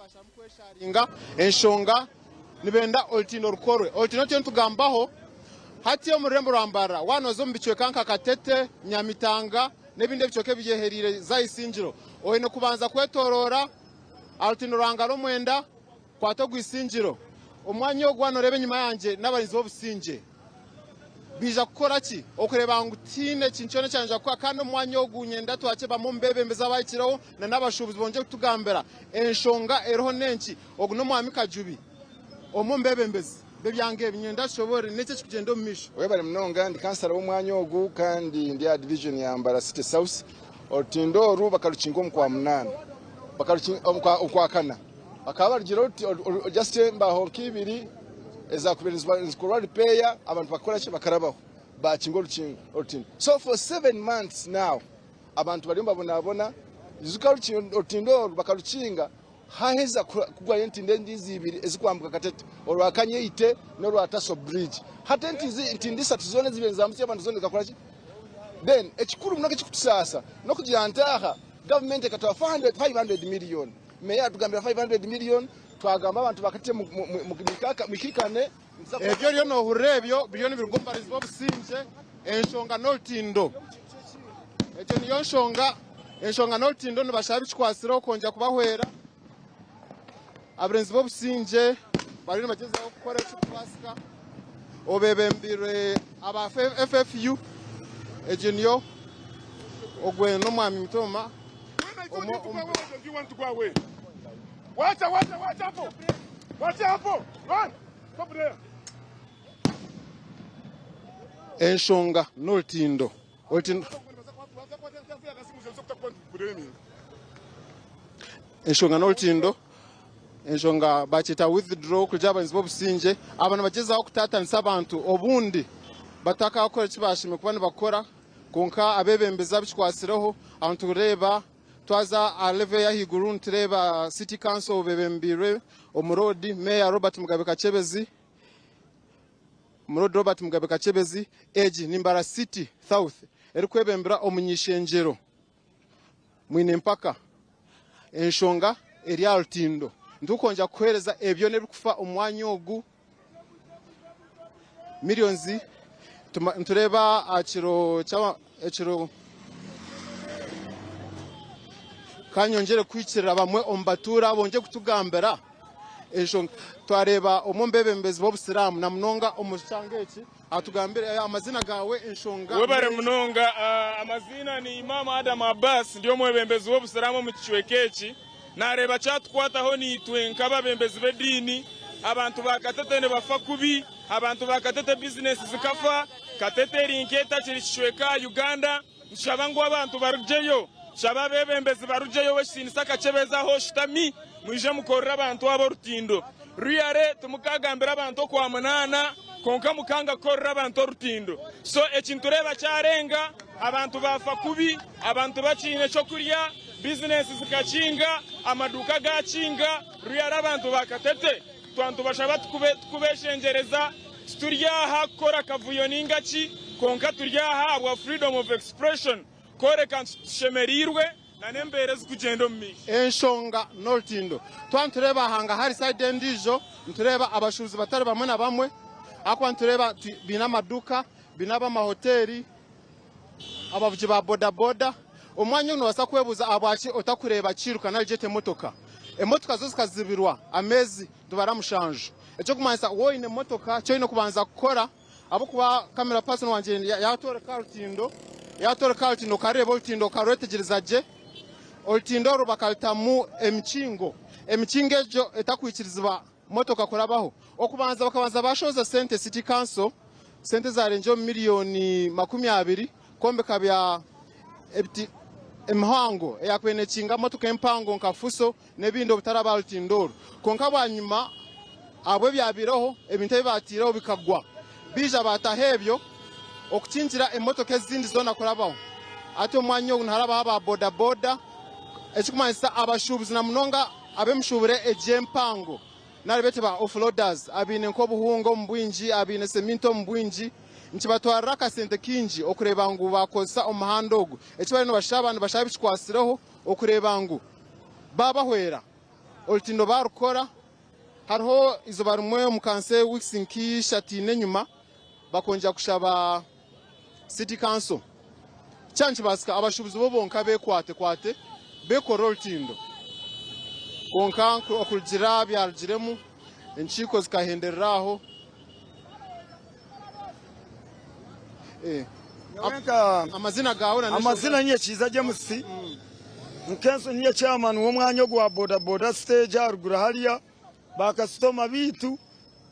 basharamu kwesharinga enshonga nibenda orutindo rukorwe. Orutindo turiyo nitugambaho hati omu rurembo rwa Mbarara waaba nooza omu bicweka nka Katete, Nyamitanga n'ebindi ebicweka ebyehereire za Isingiro oine kubanza kwetoroora aha rutindo rwa Ngaromwenda kwata ogwa Isingiro. Omwanya ogu waaba nooreeba enyima yangye n'abarinzi b'obusingye. Baija kukora ki? Okureeba ngu tihaine kintu kyona ekyayongyera kukora kandi omu mwanya ogu niinyenda twakye bamwe omu beebembezi abahikireho na n'abashuubuzi bongye kutugambira enshonga eriho n'enki. Ogu n'Omwami Kajubi, omwe omu beebembezi b'ebyanga ebi. Niinyenda tushoboorore n'enki ekirikugyenda omu maisho. Webare munonga, ndi kansara w'omwanya ogu kandi ndi aha divijoni ya Mbarara City South. Orutindo oru bakarukinga omu Kwamunaana, omu Kwakana. Bakaba barugire just embaho nk'ibiri ezakubaire nizikorwa repair abantu bakakora ki bakarabaho bakinga orutindo. So for 7 months now abantu bariyo nibabonabona. Ijuka orutindo oru bakarukinga haheza kugwayo entindo endiijo ibiri ezirikwambuka Katete, orwa Kanyeite n'orwa Taso Bridge. Hati entindo ishatu zoona ezibaire nizambutsya abantu zoona zikakora ki? Then ekikuru munonga ekirikutusaasa n'okugira nti aha gavumenti ekatuha 500 million. Meeya atugambira 500 million twagamba abantu ba Katete mwikirikane. Ebyo oriyo nohurira ebyo biriyo nibiruga omu barinzi b'obusingye, enshonga n'orutindo. Egyo niyo nshonga, enshonga n'orutindo nibashaba ebikikwatsireho kwongyera kubahwera. Abarinzi b'obusingye bariyo nibagyezaho kukora ekirikubaasika obebembeirwe aba FFU, egyo niyo ogwe n'omwami Mitooma. Enshonga n'orutindo. Enshonga n'orutindo. Enshonga bakyeta withdraw kuruga aha barinzi b'obusingye. Aba nibagyezaho kutatanisa abantu obundi batakakora eki bashemereire kuba nibakora. Kwonka abeebembezi abikikwatsireho aho nitureeba twaza aha level ey'ahaiguru nitureeba City Council bebembeirwe Omuroodi Meeya Robert Mugabe Kakyebezi, Omuroodi Robert Mugabe Kakyebezi, egi ni Mbarara City South erikwebembera omuny'eishengyero Mwine Mpaka. Enshonga eri aha rutindo. Nitukwongyera kukuheereza ebyo n'ebirikufa omu mwanya ogu. Millions nitureeba aha kiro ekiro ka nyongyere kuhikirira bamwe omu batuura bongye kutugambira enshonga. Twareeba omwe omu beebembezi b'obusiraamu na munonga omu kyanga eki atugambire amazina gaawe enshonga. Webare munonga. Amaziina ni Imam Adam Abbas ndi omwebembezi w'obusiraamu omu kicweka eki. Naareeba kyatukwataho naitwe nk'ababembezi b'ediini. Abantu ba Katete nibafa kubi, abantu ba Katete bizinesi zikafa, Katete eri nk'etakiri kicweka aha Uganda. Nitushaba ngu abantu barugyeyo, tushabe abeebembezi barugyeyo ow'ekitiinisa Kakyebezi ahu oshutami, mwije mukorere abantu aba orutindo. Really timukagambira abantu Okwamunaana kwonka mukanga kukorera abantu orutindo. So eki nitureeba kyarenga, abantu baafa kubi, abantu tibakiine ky'okurya. Bizinesi zikakinga, amaduuka gaakinga, really abantu ba Katete twaba nitubashaba tikubeshengyereza, tituri aha kukora kavuyo ninga ki, kwonka turi aha ahabwa freedom of expression kworeka ngu titushemereirwe n'embeera ezirikugyenda omu maisho. Enshonga n'orutindo. Twaba nitureeba hangahari sayidi endiijo nitureeba abashuubuzi batari bamwe na bamwe ahakuba nitureeba baine amaduuka, baine ab'amahoteeri, Abavugi ba bodaboda omwanya ogu nobaasa kwebuuza ahabwaki otakureeba kiiruka nari gyete emotoka. Emotoka zo zikazibirwa ameezi nitubara mushanju. Ekirikumanyisa waaba oine emotoka eki oine kubanza kukora ahabw'okuba camera person wangye yaatworeka aha rutindo, yaatworeka aha rutindo okareeba orutindo okarwetegyereza gye, orutindo oru bakarutamu emikingo, emikingo egyo etarikwikirizibwa motoka kurabaho. Okubanza bakabanza bashohoza sente City Council, sente ezarengire omu miriyoni 20 kwombeka bya ebiti emihango eyakubaire nekinga motoka empango nka Fuso n'ebindi obutaraba aha rutindo oru. Kwonka bwanyima ahabw'ebyabaireho ebintu ebi baataireho bikagwa baija baataho ebyo okukingira emotoka ezindi zoona kurabaho. Hati omwanya ogu niharabaho aba boda boda ekirikumanyisa abashuubuzi na munonga Ab'emishuuburo egi empango nari beete ba off-loaders abaine nk'obuhunga omu bwingi, abaine seminti omu bwingi, nikibatwarira akasente kaingi okureeba ngu baakozesa omuhanda ogu. Eki bariyo nibashaba, nibashaba ebikikwatsireho okureeba ngu baabahwera. Orutindo baarukora, hariho eizooba rimwe omu kanso weeks nk'ishatu ina enyima bakongyera kushaba City Council kyaba nikibaasika abashuubuzi bo bonka beekwatekwate beekorere orutindo. Kwonka okurugiirira byarugiremu enkiiko zikahenderera aho. Amazina gaawe na Amazina niinye Kiiza James, nkenso niinye chairman w'omwanya ogu wa boda boda stage aharuguru hariya. Ba kasitoma baitu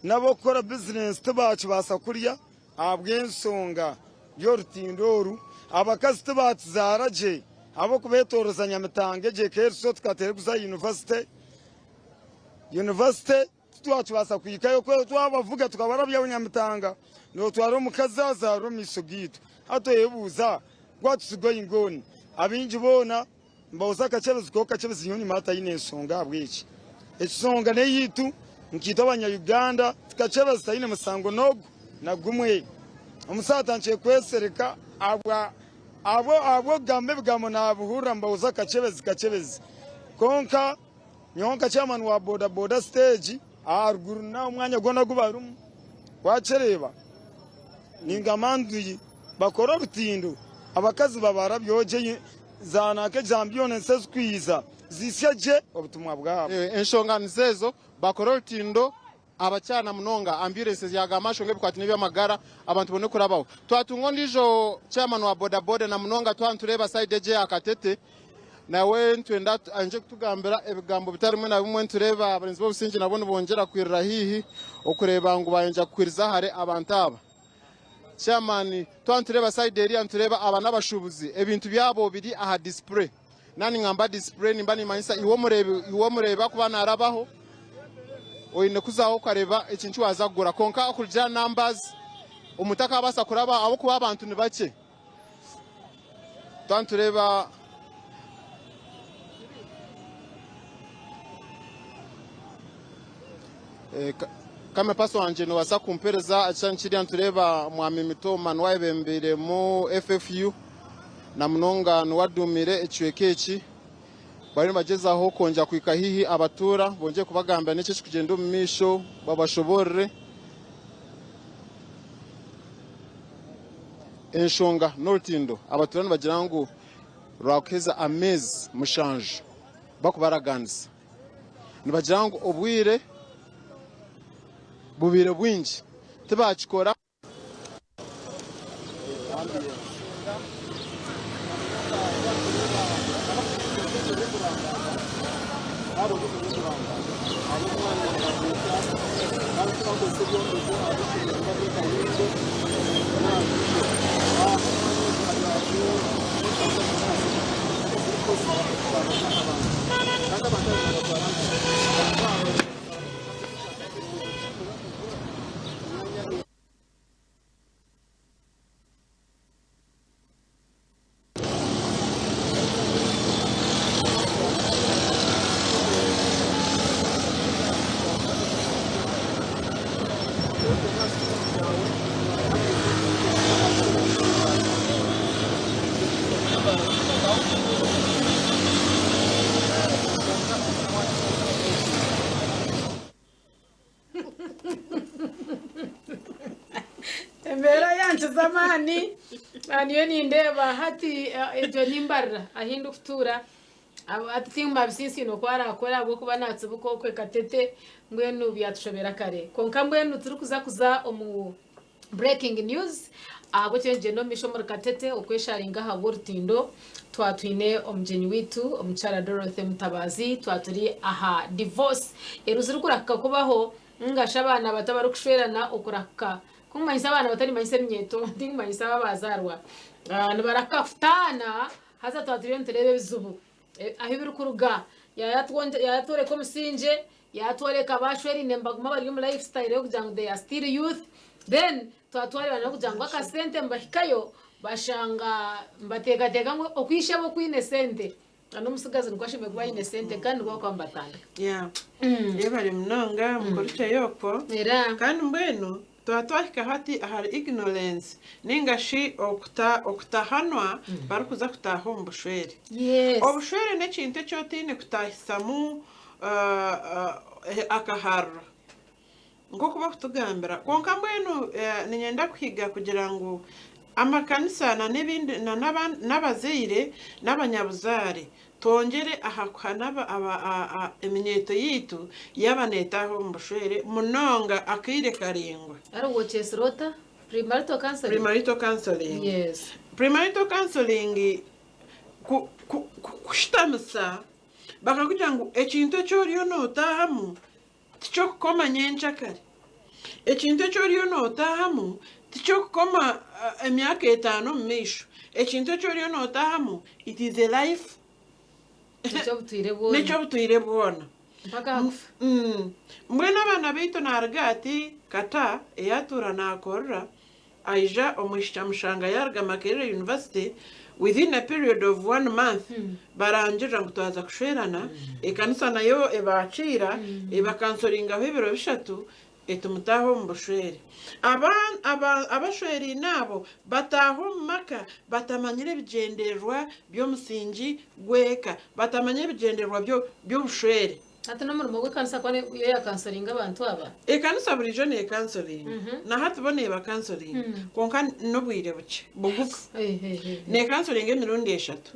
n'ab'okukora bizinesi tibaakibaasa kurya ahabw'enshonga y'orutindo oru. Abakazi tibaakizaara gye ahabw'okubeetooroza Nyamitanga egyo eka tukateera kuza aha yunivasite. Yunivasite titwakibaasa kuhikayo ku twabavuga tukabarabyaho Nyamitanga nootwara omukazi azaarire omu maisho gaitu. Hati oyebuuza what is going on? Abaingi boona Nibahoza akakyebezi kwonka kakyebezi nyowe nimanya taine nshonga ahabw'eki. Ekisonga n'eyaitu nkaitwe abanya Uganda ti kakyebezi taine musango n'ogu na gumwe. Omusaha atandikire kwesereka ahabwa ahabw'okugamba ebigambo nabihurira nibahoza kakyebezi kakyebezi kwonka nyowe nka chairman wa boda boda stage aharuguru naho omwanya gwona ogu barimu wakyereeba ningamba nti bakore orutindo abakazi babarabyeho gye Zanaka ejambiyo ensi ezikwiza zisya gye obutumwa bwabo. Enshonga nizo ezo, bakore orutindo abakyara na munonga ambulences yagamba aha nshonga ebikwataine n'ebyamagara abantu bone kurabaho. Twatunga ondiijo chairman wa boda boda na munonga twaba nitureeba side egyo eya Katete nawe nitwenda aije kutugambira ebigambo bitari bimwe na bimwe nitureeba abarinzi b'obusingye nabo nibongyera kwirira haihi okureeba ngu bayongyera kwiriza hare abantu aba. Chairman twaba nitureeba side eriya nitureeba aba n'abashuubuzi ebintu byabo biri aha display naaba ningamba display nimba nimanyisa iwe omureebi iwe omureebi akuba narabaho oine kuzaho okareeba ekintu eki waaza kugura kwonka okurugiirira aha numbers omuntu akaabaasa kuraba ahabw'okuba abantu ni bakye twaba nitureeba Camera person wangye nobaasa kumpereza ekishushani kiriya nitureeba Mwami Mitooma niwe ayebembeiremu FFU na munonga niwe aduumiire ekicweka eki. Bariyo nibagyezaho kwongyera kuhika haihi abatuura bongyere kubagambira niki ekirikugyenda omu maisho babashoboorore. Enshonga n'orutindo abatuura nibagira ngu rwakuheza ameezi mushanju barikubaraganisa. Nibagira ngu obwire bubaire bwingi tibakikora. Embeera yankiza amaani niyo nindeeba hati egyo nimbarira ahu ndikutuura hati tinguma bisinsiine oku araakore ahabw'okuba naatsibuka okwe Katete mbwenu byatushobera kare kwonka mbwenu turikuza kuza omu Breaking news, Ahabw'ekyo nigyenda omu maisho omuri Katete okwesharinga ahabw'orutindo. Twaba twine omugyenyi waitu omukyara Dorothy Mutabazi twaba turi aha divorce eruzire okurahuka kubaho ninga shi abaana bato abarikushwerana okurahuka. Ku nkumanyisa abaana bato nimanyisa eminyeeto tinkumanyisa abo abazaarwa. Nibarahuka kutaana haza twaba turiyo nitureeba ebizibu ahu birikuruga. Yaatworeka omusingye Yatworeka abashwerine nibaguma bari omu life style yokugira ngu they are still youth then twatwareeba nokugira ngu akasente nibahikayo bashanga nibateekateeka ngu oku ishebo okwine sente na n'omutsigazi nikwo ashemereire kuba aine sente kandi nikwo barikuba nibatandika. Yeah. Yebare munonga mukuru Kyeyokwo. Era. Kandi mbwenu twaba twahika hati ahari ignorance ninga shi okuta okutahanwa barikuza kutaaha omu bushwere. Yes. Obushwere n'ekintu eki otaine kutaahisamu. Akaharura nk'oku bakutugambira. Kwonka mbwenu niinyenda kuhiga kugira ngu amakanisa na n'ebindi na n'abazaire n'abanyabuzaare twongyere aha kuhana eminyeeto yaitu yaaba neetaaha omu bushwere munonga akaire karaingwa. Hariho okyetsire ota? Premarital counseling? Premarital counseling. Yes. Premarital counseling ku, ku, kushutamisa bakakugira ngu ekintu eki oriyo nootaahamu tiky'okukoma nyenkyakare. Ekintu eki oriyo nootaahamu tiky'okukoma emyaka etaano omu maisho. Ekintu eki oriyo nootaahamu it is a life N'eky'obutwire bwona. N'eky'obutwire bwona. Mpaka aha kufa. Mbwenu abaana baitu naaruga ati kata ei atuura naakorera Aija omwishiki amushanga yaruga Makerere University within a period of one month barangirira ngu twaza kushwerana, ekanisa nayo ebakiira ebakansoringaho ebiro bishatu eti mutaahe omu bushwere. Abashweraine abo bataaha omu maka batamanyire ebigyendererwa by'omusingi gw'eka, batamanyire ebigyendererwa by'obushwere. Hati n'omurimo gw'ekanisa kuba niyo yakansoringa abantu aba? Ekanisa buriijo nekansoringa. Na hati bo nebakansoringa kwonka n'obwire bukye bugufu. Nekansoringa emirundi eshatu.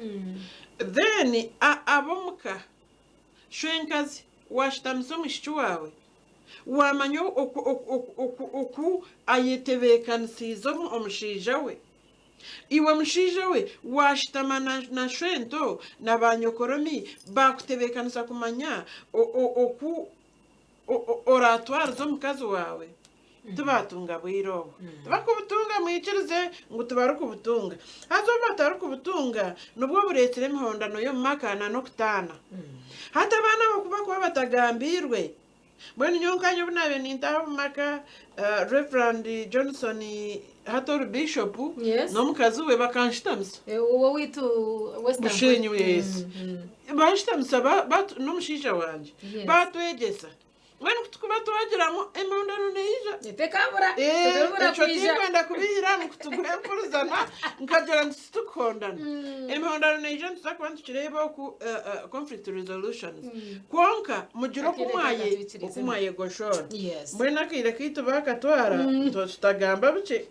Then ab'omuka, shwenkazi waashutamisa omwishiki waawe, waamanya oku ayetebeekanisiize omushaija we, Iwe mushaija we, waashutama na shwento na baanyokoromi baakutebeekanisa kumanya oku oraatwarize omukazi waawe, tibaatunga bwire obwo. Tibarikubutunga, mwikirize ngu tibarikubutunga. Haza obu batarikubutunga, nibwo bureetsire emihondano y'omu maka n'okutaana. Hati abaana abo ku barikuba batagambiirwe, Mbwenu nyowe nkanye obu naabaire nintaaha omu maka, Rev. Johnson hati ori Bishop Yes. n'omukazi we bakanshutamisa. Eh, uwo waitu Western Bushenyi College. yes. Banshutamisa ba- batu- n'omushaija wangye Yes. baatwegyesa. Mbwenu ku tukuba twagiramu emihondano neija. Tekabura. Eh, Tekabura ekyo kwija. tinkwenda kubihira ngu tuguhe empurizana nkagira ngu titukuhondana. Emihondano neija nituza kuba nitukireeba oku eh, eh, conflict resolutions. Kwonka mugire oku Akaire mwaye kakatwikiriza. oku mwayegoshora. Yes. Mbwenu akaire kaitu baakatwara tutagamba bikye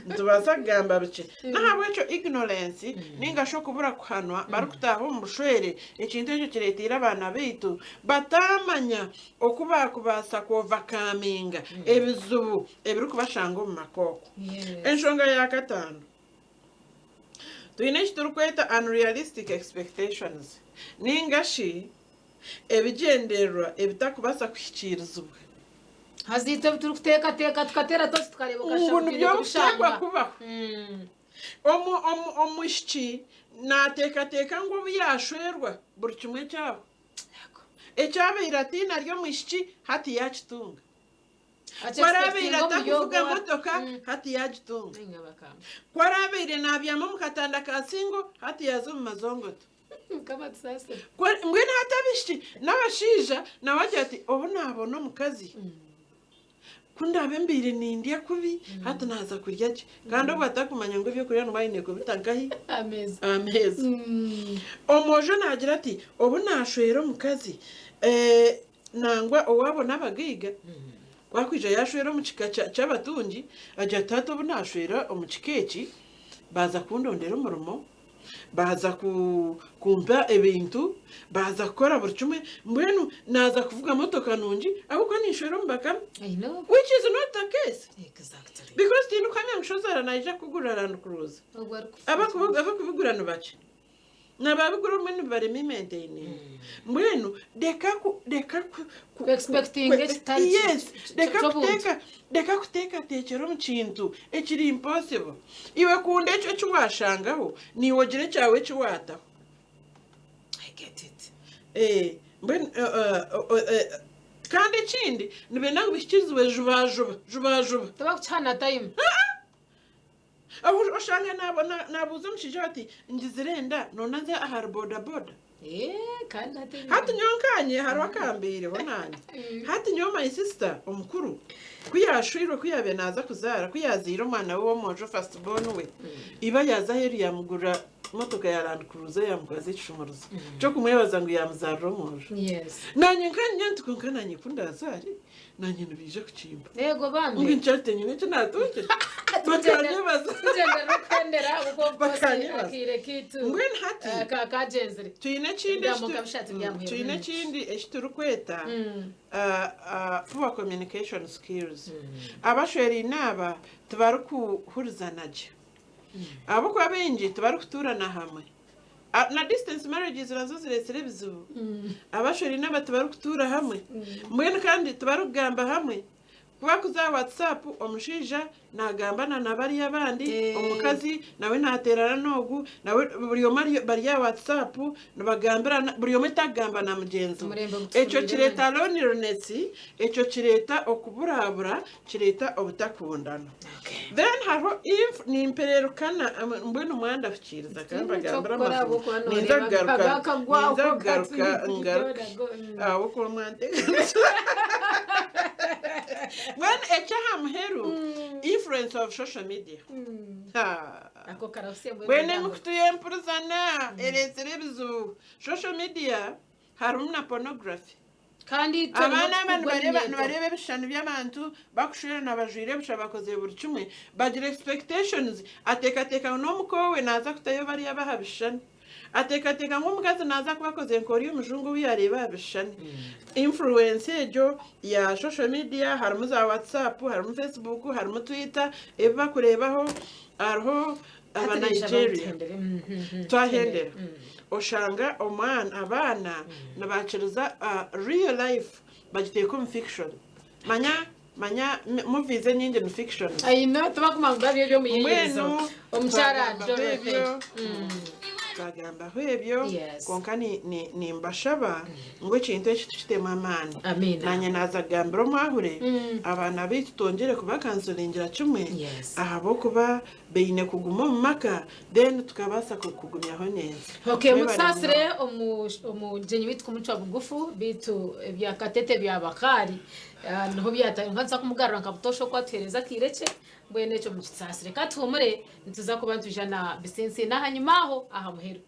nitubaasa kugamba bikye. N'ahabw'ekyo ignorance ninga shi okubura kuhanwa barikutaaha omu bushwere ekintu ekyo kireeteire abaana baitu bataamanya oku baakubaasa ku overcominga ebizibu ebirikubashanga omu maka okwo. Yes. Enshonga ya kataano. Twine eki turikweta unrealistic expectations ninga shi ebigyendererwa ebitakubaasa kuhikiirizibwa. Haza itwe ebi turikuteekateeka tukateera tosi tukareeba okashusha Ngu ngu nibyo twine bikuteekwa kubishanga. kubaho. Omwishiki naateekateeka ngu obu yaashwerwa buri kimwe kyahwa. Eki abaire ataine ari omwishiki hati yaakitunga. Ku araabaire atakuvuga motoka, hati yaagitunga. Ku araabaire naabyama omu katanda ka singo, hati yaaza omu mazongoto. Mbwenu hati abaishiki n'abashaija nawe agira ati, obu naabona omukazi, ku ndaabe mbaire nindya kubi, hati naaza kurya gye. Kandi obwo atarikumanya ngu ebyokurya niwe aine kubita nkahi? Aha meeza. Omwojo naagira ati, obu naashwera omukazi, Nangwa owaabo n'abagaiga, ku akwija yaashwera omu kika ky'abatungi, agira ati, Taata obu naashwera omu kika eki, baaza kundondera omurimo, baaza kumpa ebintu, baaza kukora buri kimwe, mbwenu naaza kuvuga motoka nungi ahabw'okuba ninshwera omu bakama. Which is not the case. Because tindikuhamya ngu shozaara naija kukugurira Land Cruiser. Abakubigura ni bakye. Na baabigura obumwe nibibarema imentaininga. Mbwenu reka ku reka ku ku Ku expectinga ekitari ki- yes, reka ky'obuntu. kuteeka reka kuteekateekyera omu kintu ekiri impossible. Iwe kunda ekyo eki waashangaho, naiwe ogire ekyawe eki waataho. I get it. Eh, mbwenu eh, eh, eh, kandi ekindi nibenda ngu bihikiirizibwe jubajuba jubajuba. Tibakukiha na time. Aho oshanga naabuuza omushaija we ati, Ngizire enda, noona nze ahari bodaboda? Hati nyowe nkaanye hariho akambaireho naanye. Hati nyowe my sister omukuru ku yaashwirwe ku yaabaire naaza kuzaara, ku yaazaire omwana we w'omwojo first born we, iba yaaza aheeru yaamugurira motoka ya Land Cruiser yaamukwaza ekishumuruzo ky'okumwebaza ngu yaamuzaarira omwojo. Yes. Naanye nkanye nti kwonka naanye ku ndaazaare naanye nibaija kukimpa. Yego bambi. Mbwenu Charity nyine eki naatungire? Bakanyebaza. Tugyendera n'okuhendera ahabw'okuba of course Bakanyebaza. akaire kaitu Mbwenu hati eh, ka- kagyenzire. twine ekindi Ebigambo eki tu- nkabishatu byamuheerwa twine omugisha. ekindi eki turikweta poor communication skills. Abashweraine aba tibarikuhurizana gye. Ahabw'okuba baingi tibarikutuurana hamwe. Na distance marriages nazo zireetsire ebizibu. Abashweraine aba tibarikutuura hamwe. Mbwenu kandi tibarikugamba hamwe. Ku barikuza aha WhatsApp, omushaija naagamba na bariya abandi, omukazi nawe naateerana n'ogu, nawe buri omwe ari bari aha WhatsApp nibagambirana, buri omwe takugamba na mugyenzi we. Omurembe Ekyo gutufumiire kireeta mani. loneliness, ekyo kireeta okuburabura, kireeta obutakundana. Then hariho if nimpererukana mbwenu mwandahukiiriza ka Tihaine mbagambire eky'okukora amazima. ahabw'okuba Ninza nooreeba kugaruka akagwaho ninza kugaruka katuri ngaruke ahabw'okuba mwanteganisa. Mbwenu eky'aha muheru influence of social media. Ha. Ako karahusya mbwenu Mbwenu ebigambo. emikutu y'empurizana ereetsire ebizibu. Social media harimu na pornography. Kandi itwe Abaana niho aba tukugwa nibareeba eminyeeto. nibareeba ebishushani by'abantu bakushwerana bajwaire busha bakozire buri kimwe bagira expectations ateekateeka ngu n'omuka owe naaza kutayo bariya ab'aha bishushani ateekateeka ngu omukazi naaza kuba akozire nk'ori omujungu ou yaareeba aha bishushani influence egyo ya social media harimu za whatsapp harimu facebook harimu twitter ebi bakureebaho hariho aba Hati naija Nigeria bamutuhendere. Mhm, twahendera tuhendere. Mm. oshanga omwana abaana nibakiriza real life bagiteeka omu fiction manya manya movies enyingi ni fiction I know tibakuma ngu babyo eby'omuyeyerezo. mbwenu Omukyara twagambaho Dorothy. ebyo twagambaho ebyo Yes. kwonka ni- ni- nimbashaba ngu ekintu eki tukitemu amaani Amiina. nanye naaza kugambira omwahure abaana baitu twongyere kubakansoringira kimwe Yes. ahabw'okuba Baine kuguma omu maka then tukabaasa kugumyaho n'ensi. Okay, Mwebale mutusaasire munonga. omu omugyenyi waitu kumucwa bugufu beitu ebya Katete bya Bakaari ah, niho byata nka nituza kumugarura nka butoosha oku atuheereza akaire kye mbwenu ekyo mukitusaasire. Ka tuhuumure nituza kuba nitwija na Bisinsi n'ahanyima aho aha muheru.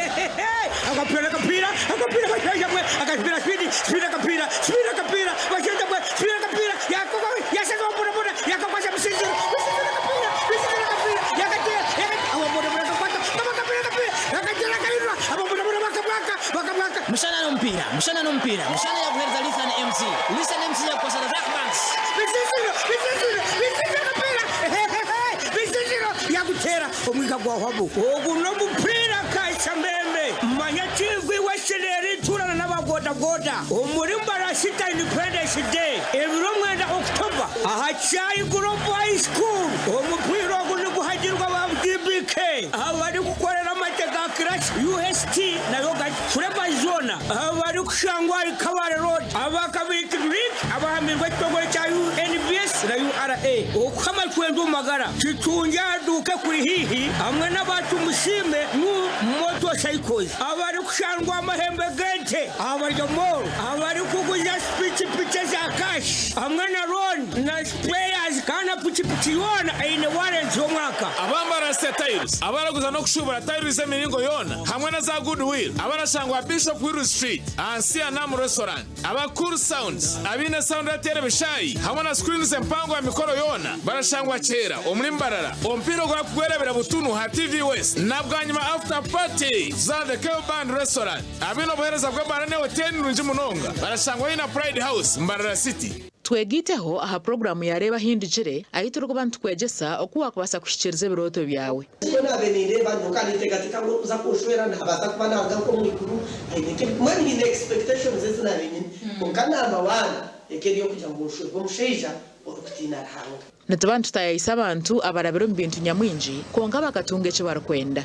Akapiira akapiira akapiira bashaija mwe akapiira speed speed akapiira speed akapiira bashaija mwe speed akapiira yakakwa yashaza owa bodaboda yakakwasa Bisinziro Bisinziro akapiira Bisinziro akapiira yakateera yakateera owa bodaboda akakwata kaba akapiira akapiira yakateera akahindura aba bodaboda bakabwaka bakabwaka. Mushana n'omupiira Mushana n'omupiira Mushana yaguheereza Lithan MC Lithan MC yagukwasa Razak Banks. Bisinziro Bisinziro Bisinziro akapiira hehehe Bisinziro yaguteera omwika gwahwamu ogu n'omupiira Kashambeembe manya tiivi Western erituurana n'ababodaboda omuri Mbarasita Independence Day ebiro mwenda October aha Kyayi Global High School. Omupiira ogu niguhagirwa aba GBK abarikukorera amate ga Crash UST na Yogurt Flavour zoona abarikushangwa ahari Kabale Road aba Kabiiki Drink abahamirwe ekitongore kya UNBS na URA okuha amacwendwe omu magara. Kitungye aha duuka ekuri haihi hamwe n'aba Tumusiime New Motor Cycles abarikushangwa aha mahembe g'ente aha Barya Mall abarikuguza pikipiki eza cash hamwe na loan na spares. Kandi na pikipiki yoona eine warranty y'omwaka. Aba Mbarara City Tiles abaraguza n'okushuubura tiles z'emiringo yoona hamwe na za Goodwill abarashangwa aha Bishop Wills Street ahansi ya Nam Restaurant. Aba Cool Sounds abaine sound erateera ebishaayi hamwe na screens empango aha mikoro yoona barashangwa Kyera omuri Mbarara. Omupiira ogwakugwerabira butunu aha TV West na bwanyima After Party za The Cave Band Restaurant. Abaine obuheereza bw'ebaara n'ehoteeri nungi munonga barashangwa haihi na Pride House, Mbarara City. Twegaiteho aha puroguraamu ya Reeba Ahindukire ahu turikuba nitukwegyesa oku waakubaasa kuhikiiriza ebirooto byawe. Nikwo naabaire nindeeba, nyowe nkaba ninteekateeka ngu orikuza kunshwera naabaasa kuba naaruga nk'omu iguru, aine nk'ebi, mbwenu nyine expectations ezi naabaire nyine. Kwonka number one eka eri ey'okugira ngu nshwerwe omushaija orikutiina Ruhanga. Nituba nitutaayaayisa abantu abarabire omu bintu nyamwingi kwonka bakatunga eki barikwenda.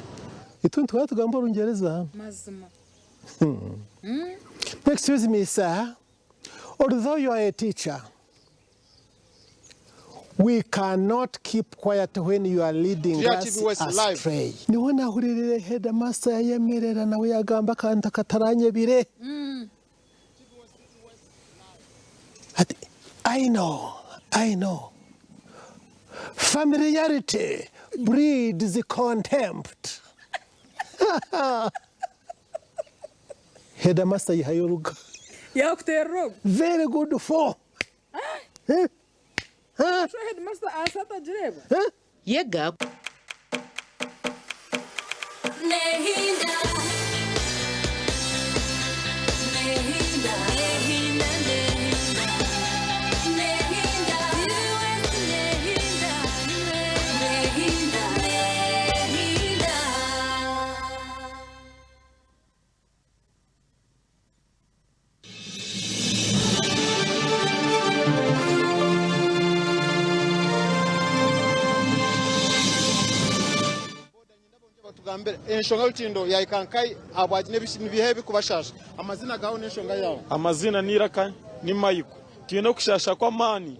Itwe nituhora tugamba Orungyereza. Mazima. Excuse me sir, although you are a teacher, We cannot keep quiet when you are leading Tuya us TV West Live. astray. Niho nahuririire headmaster yayemerera nawe yagamba akantu akataranyebire. Ati, I know, I know. Familiarity breeds contempt. Headmaster yihayo oruga. Yakuterera ogu. Very good for. Yega. Batugambire enshonga y'orutindo yahika nkahi ahabwaki nibiha ebirikubashaasha. Amazina gaawe n'enshonga yaawe. Amazina n'eiraka ni Michael. Twine okushaasha kw'amaani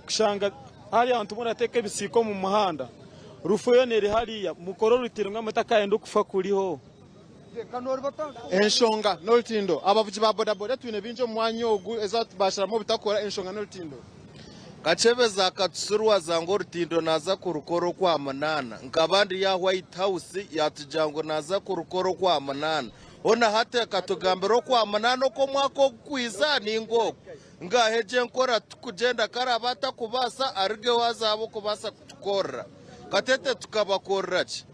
kushanga hariya abantu boona bateeka ebisiika omu muhanda. Rufu yoona eri hariya. Mukore orutindo ngu mutakayenda okufa kuriho. Enshonga n'orutindo. Abavugi ba bodaboda twine bingi omu mwanya ogu ezi basharamu obutakora enshonga n'orutindo. Kakyebezi akatusirwaza ngu orutindo naaza kurukora Okwamunaana. Nkaba ndi aha White House yaatugira ngu naaza kurukora Okwamunaana. Hoona hati akatugambira Okwamunaana okw'omwaka ogukwiza nainga ogu. Ngaaha egyo enkora tikugyenda kare aba atakubaasa arugeho haza habe okubaasa kutukorera. Katete tukabakorera ki?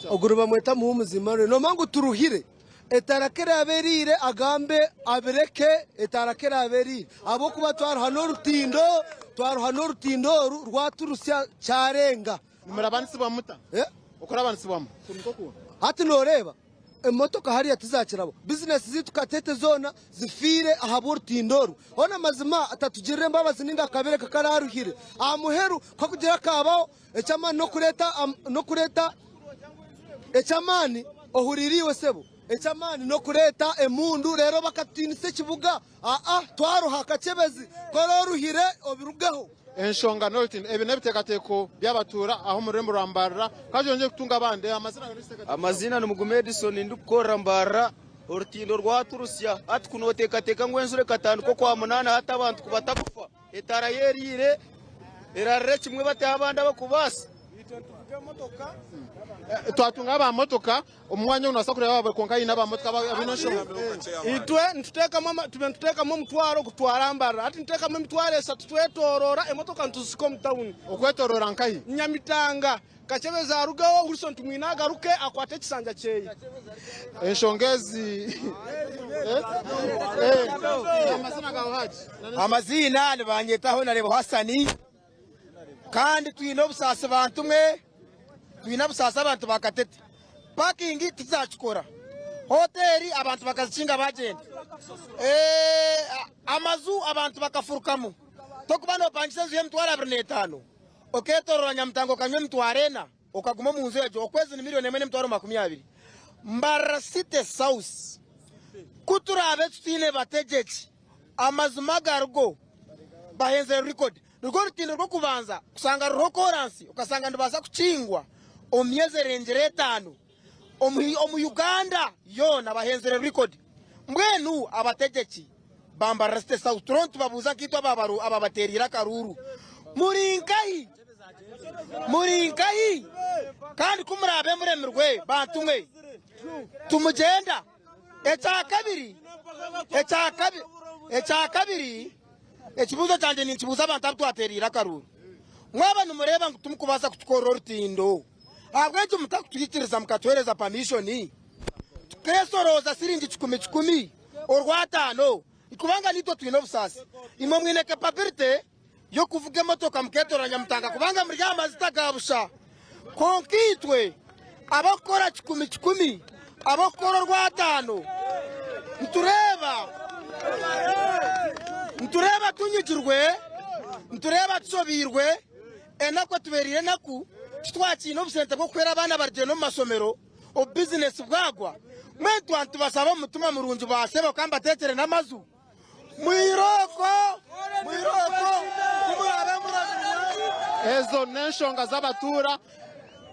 Ogu nibamweta Muhumuza Emmanuel. Noomanya ngu turuhire, etaara ku eraabe eriire agambe abireke etaara ku eraabe eriire ahabw'okuba twaruha n'orutindo, twaruha n'orutindo oru rwaturusya kyarenga. Nimurabanisibwa muta? Okurabanisibwamu kuri nk'oku? Hati nooreeba Emotoka hariya tizakirabo. Bizinesi zaitu Katete zoona zifiire ahabw'orutindo oru. Hoona amazima atatugirira embabazi ninga akabireka kararuhire. Aha muheru kakugira kabaho eky'amaani n'okureeta n'okureeta eky'amaani ohuriire iwe sebo eky'amaani n'okureeta emundu reero bakatutiinisa ekibuga aa twaruha Kakyebezi kora oruhire obirugeho. Enshonga n'orutindo ebi n'ebiteekateeko by'abatuura aha omu rurembo rwa Mbarara. Ka twongye kutunga abandi. Amazina gawe n'ekiteekateeko kyawe. Amaziina ni Mugume Edison ndikukorera Mbarara. Orutindo rwaturusya hati ku nooteekateeka ngu enjura ekatandika Okwamunaana hati abantu ku batakufa etaara yo eriire erarire kimwe bateho abandi abarikubaasa. Twatunga aba motoka Omu mwanya ogu noobaasa kureeba ababiri kwonka haine abamotoka abaine enshonga. Itwe nituteekamu tube nituteekamu omutwaro kutwara Mbarara. Hati nituteekamu emitwaro eshatu twetooroora emotoka nituzisika omu tawuni. Okwetooroora nkahi? Nyamitanga. Kakyebezi arugeho, Wilson Tumwine agaruke akwate ekisanja kyeye. Enshonga ezi Amazina gaawe Haji? Amaziina nibanyeta Honarebo Hassan kandi twine obusaasi bantu mwe. Twine obusaasi abantu ba Katete. Pakingi tizakikora. Hoteeri abantu bakazikinga bagyenda. Amaju abantu bakafurukamu. Tokuba nopangisa enju y'emitwaro 25 oketorora Nyamutango okanywa emitwaro ena okaguma omu nju egyo okwezi ni miriyoni emwe n'emitwaro 20. Mbarara City South ku turaabe tutaine bategyeki amazima agarigo bahenzire record. Nirwo rutindo rw'okubanza kushanga ruriho koransi okashanga nirubaasa kukingwa omu myezi erengire etaano omu Uganda yoona bahenzire record. Mbwenu abategyeki ba Mbarara City South turiho nitubabuuza nkaitwe ababateereire akaruuru. Muri nkahi? Muri nkahi? Kandi ku muraabe muremirwe, bantu mwe, tumugyenda. Ekyakabiri, ekyakabiri, ekibuuzo kyangye ninkibuuza abantu abu twateereire akaruuru. Mwaba nimureeba ngu timukubaasa kutukorera orutindo, ahabw'enki mutakutwikiriza mukatuheereza pamishoni tukeesorooza siringi kikumi kikumi orwataano? Kubanga naitwe twine obusaasi. Imwe mwine capability y'okuvuga emotoka mukeetoorora Nyamutanga kubanga muri aha mazita ga busha. Kwonka itwe ab'okukora kikumi kikumi, ab'okukora orwataano, nitureeba nitureeba tunyigirwe, nitureeba tushobeirwe, enaku etubeereire enaku, titwakiine obusente bw'okuhwera abaana barugire n'omu mashomero, obubizinesi bwagwa. Mbwenu twaba nitubashaba omu mutima murungi baasebo ka mbateekyere n'amaju. Mwirooko, mwirooko, ku muraabe murabirwe. Ezo n'enshonga z'abatuura.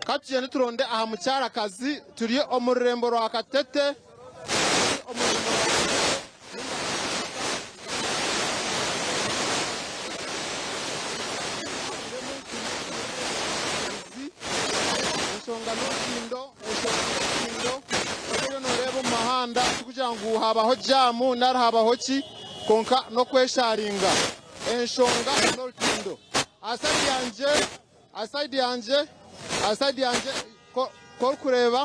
Ka tugyende turonde aha mukyarakazi. Turi omu rurembo rwa Katete. Turi omu rurembo rwa Katete. Enshonga n'orutindo, enshonga n'orutindo. Oriyo nooreeba omu muhanda tikugira ngu haabaho jaamu nari haabaho ki, kwonka n'okwesharinga. Enshonga n'orutindo. Aha sayidi yangye, aha sayidi yangye, aha sayidi yangye ku orikureeba.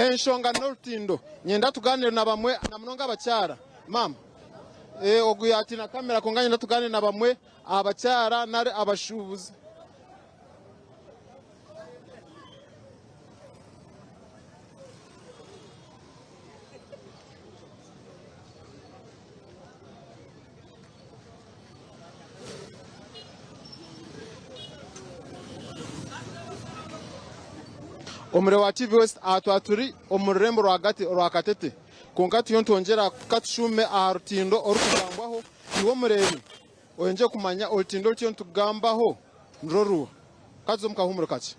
Enshonga n'orutindo. Nyenda tugaanire na bamwe na munonga abakyara. Maama, eh, ogu yaatiina kamera kwonka nyenda tugaanire na bamwe Abakyara nari abashuubuzi. Omuriro wa TV West aha twaba turi omu rurembo rwagati orwa Katete kwonka turiyo nitwongyera katushuume aha rutindo orukugambwaho iwe omureebi. Oyengye kumanya orutindo oru turiyo nitugambaho nirwo ruha? Ka tuze omu kahuumuro kakye.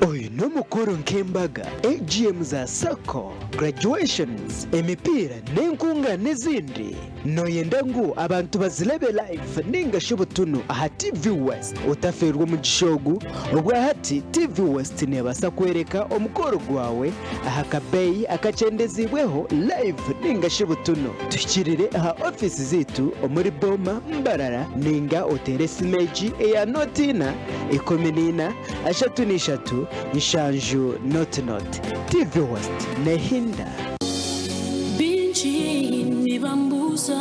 Oyu n'omukoro nk'embaga, AGM za sacco, graduations, emipiira n'enkungaana ezindi. Noyenda ngu abantu bazirebe live ninga shi butunu aha TV West? Otafeerwa omugisha ogu, obwahati TV West nebaasa kworeka omukoro gwawe aha kabeeyi akakyendeziibweho live ninga shi butunu. Tuhikirire aha ofiisi zaitu omuri Boma, Mbarara ninga oteere esimu egi eya nooti ina, 14, 33, 70 noti noti. TV West nehinda. Baingi nibambuuza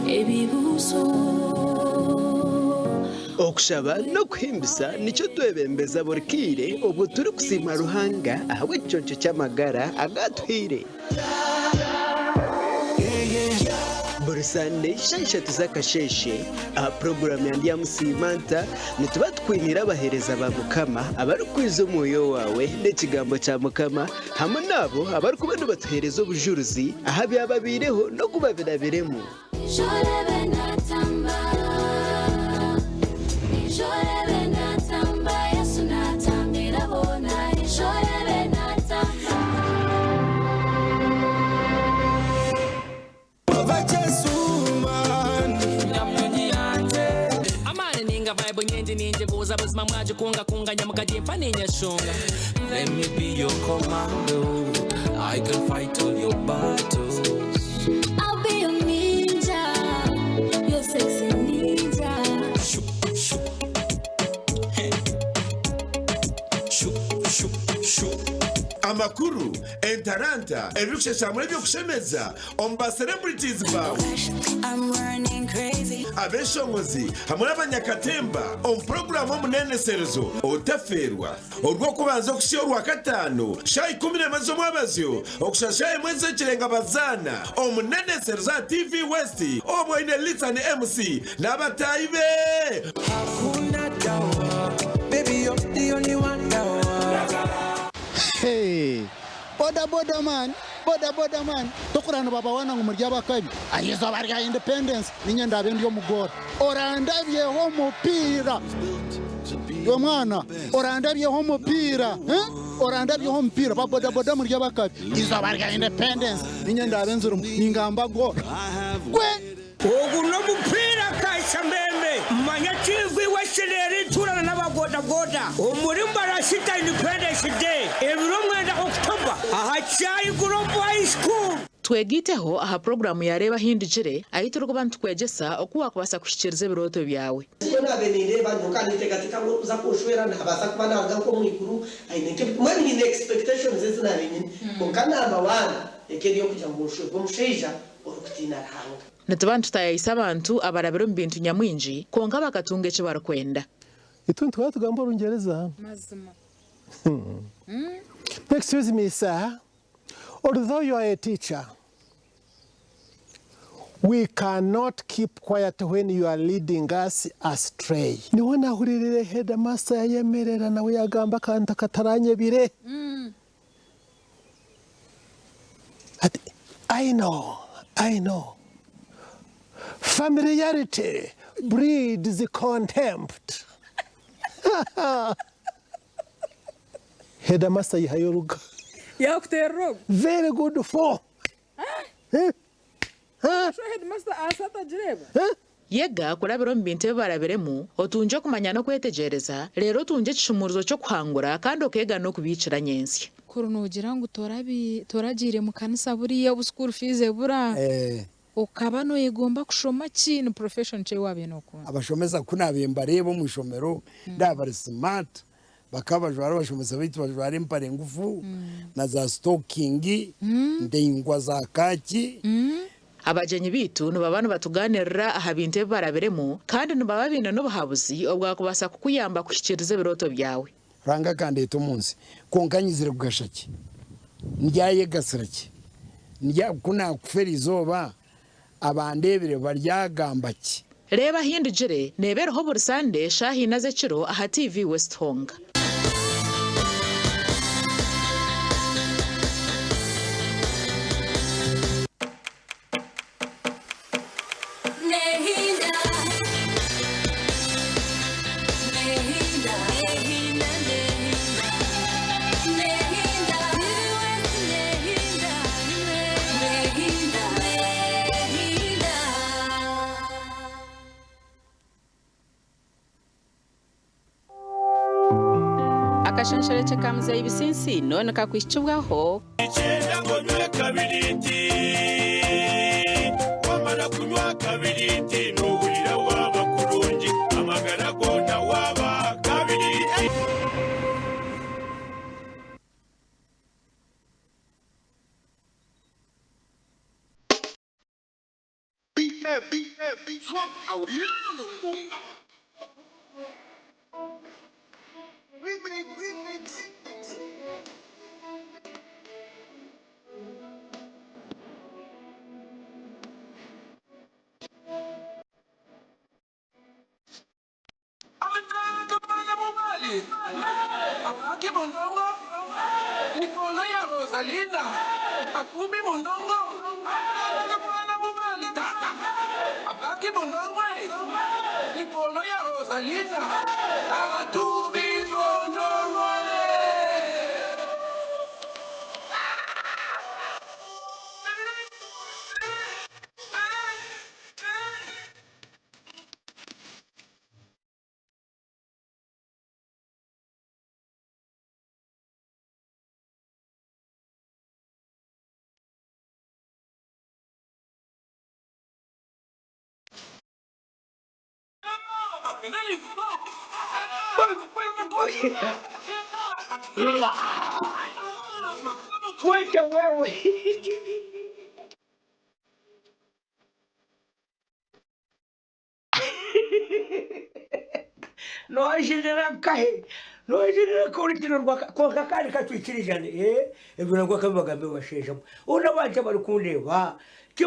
ebibuuzo. Okushaba n'okuhimbisa nikyo twebembeza buri kaire obwo turikusiima Ruhanga ahabw'ekiconco ky'amagara agu atuhaire. Buri Sande shaaha ishatu z'akasheeshe aha puroguraamu ya Ndyamusiima Nta, nituba tukwiniire abaheereza ba Mukama abarikwiza omwoyo waawe n'ekigambo kya Mukama hamwe n'abo abarikuba nibatuheereza obujurizi aha byababaireho n'oku babirabiremu. Amaani ninga vibe nyingi ningibuuza buzima mwagikunga-kunganya mukagimpa ninyeshunga. Let me be your commando. I can fight all your battles. Amakuru, entaranta, ebirikushesha hamwe n'eby'okushemeza omu ba celebrities baawe, abeshongozi hamwe n'abanyakatemba omu puroguraamu Omuneneserezo Otafeerwa Orwokubanza okuhitsya Orwakataano shaaha 11 z'omwabazyo okushusha shaaha emwe z'ekirenga bazaana Omuneneserezo aha TV West obwo oine Lithan MC n'abataahi be. Hey, boda boda man, boda boda man, tokurora nibabawana ngu muri abakabi. Aha izooba rya independence ninye ndaabe ndi omu goal. Orandabyeho omupiira. Iwe mwana, orandabyeho omupiira. Eh? Orandabyeho omupiira. Ba boda boda muri abakabi. Izooba rya independence ninye ndaabe nzirimu. Ningamba goal. Gwe! Ogu n'omupiira kashambeembe manya tiivi Wesley erituurana n'ababodaboda omuri Mbarasita Independence Day ebiro mwenda October aha Kyayi Global High School. Twegaiteho aha puroguraamu ya Reeba Ahindukire ahu turikuba nitukwegyesa oku waakubaasa kuhikiiriza ebirooto byawe. Nikwo naabaire nindeeba nyowe nkaba ninteekateeka ngu orikuza kunshwera naabaasa kuba naaruga nk'omu iguru aine nk'ebi mbwenu nyine expectations ezi naabaire nyine kwonka number one eka eri ey'okugira ngu nshwerwe omushaija orikutiina Ruhanga. Nituba nitutaayaayisa abantu abarabire omu bintu nyamwingi kwonka bakatunga eki barikwenda. Itwe nituba tugamba Orungyereza. Mazima. Excuse me sir, although you are a teacher, we cannot keep quiet when you are leading us astray. Niho nahuririire headmaster yayemerera nawe yagamba akantu akataranyebire. Ati, I know, I know. Familiarity breeds contempt. Headmaster yihayo oruga. Yakuterera ogwo. Very good for. Eh? Sho headmaster aasi atagireeba? Yega kurabira omu bintu ebi barabiremu, otungye okumanya n'okwetegyereza, reero otungye ekishumuurizo ky'okuhangura kandi okeega n'okubiikira nyentsya. Kuri noogira ngu toragiire mu kanisa buriya obu school fees ebura, okaba nooyegomba kushoma ki? Ni profession ki ei waabaire nookunda? Abashomesa ku naabaire mbareeba omu ishomero ndaaba bari smart, bakaba bajwara abashomesa baitu bajwara empare ngufu na za sitokingi ndaingwa za kaaki. Abagyenyi baitu nibaba nibatugaaniirira aha bintu ebi barabiremu kandi nibaba baine n'obuhabuzi obwakubaasa kukuyamba kuhikiiriza ebirooto byawe. Ruhanga akandeeta omu nsi, kwonka nyizire kugasha ki? Ndyayegasira ki? Ndya, ku naakufa eri izooba, abandeebire baryagamba ki? Reeba Ahindugire neeba eriho buri Sande shaaha ina z'ekiro aha TV West honka. Akashonshorekye ka Muzeeyi Bisinsiino nikakuhikibwaho. Nikyenda ngu onywe kabiriiti. Wamara kunywa kabiriiti noohurira waaba kurungi, amagara goona waaba kabiriiti. Weita wewe! Noojunira nkahe? Noojunira nkahe orutindo rwa Kwonka kandi ka twikirizane, ee, ebyo nabwo akabibagambe basheesha mwe. Hoona abantu abarikundeeba,